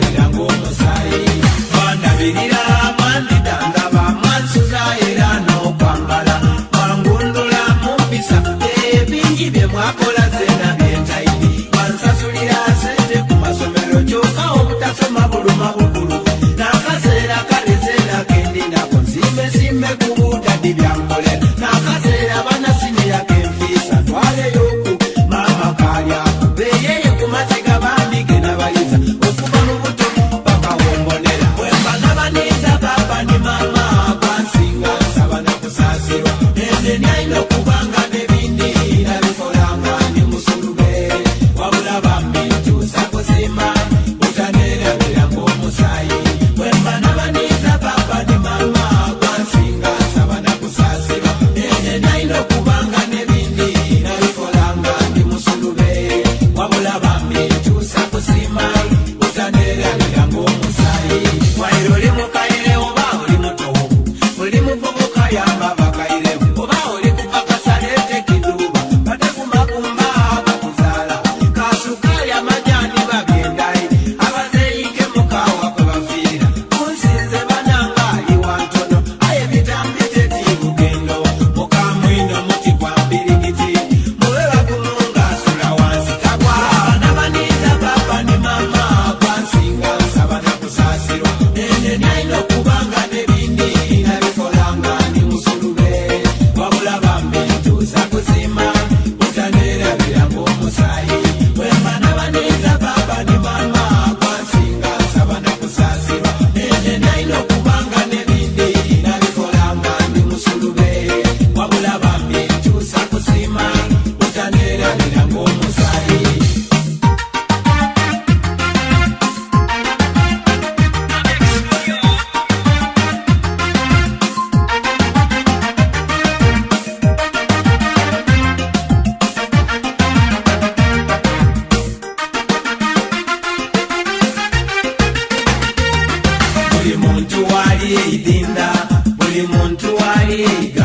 Butaneerabira ng'omusaayi. Mwandabirira, mwandidhandhaba, mwansuza era n'okwambala, mwangundhula mu mpisa, ebingi bye mwakola zeena bye ntaidhi. Mwansasulira sente ku masomero, kyoka obutasoma buluma bukulu. N'akaseera kale zeena ke ndi nako nsiime nsiime ku butadi byankolera. N'akaseera banasiniya ke nfiisa ntwaleyoku maama kaalyaku beeyeye ku maziga bambi ge nabaliza okuva mu buto paka wombonera. Bwe mba nabaniiza papa ni maama gwansinga nsaba na kusaasirwa. Nene nalina okubanga n'ebindi nabikolanga ndi musulube. Wabula bambi ntuusa kusiima butaneerabira ng'omusaayi. Bwe mba nabaniiza papa ni maama gwansinga nsaba na kusaasirwa. Nene nalina okubanga n'ebindi nabikolanga ndi musulube. Wabula bambi ntuusa kusiima butaneerabira ng'omusaayi. Waire oli mukaire oba oli muto, oli muvubuka yamba bakaire, oba oli kupakasa leete kiduuba, bate ku magumba bakuzaala. Kasukaali amajani babyendayi, abazeeyike mukawa kwe bafiira. Kunsinze bananga ali wantono, aye bitambi teti bugendo. Mukamwino muti gwa mbirigiti, mube bagumu ng'asula wansi tagwa. Nabaniiza papa ni mama gwansinga nsaba na kusaasirwa. Nene nalina okubanga n'ebindi nabikolanga ndi musulube. Wabula bambi ntuusa kusiima butaneerabira ng'omusaayi. Bwe mba nabaniiza papa ni maama gwansinga nsaba na kusaasirwa. Nene nalina okubanga n'ebindi nabikolanga ndi musulube. Wabula bambi ntuusa kusiima butaneerabira ng'omusaayi. Buli muntu wali eidinda, buli muntu wali eidinda.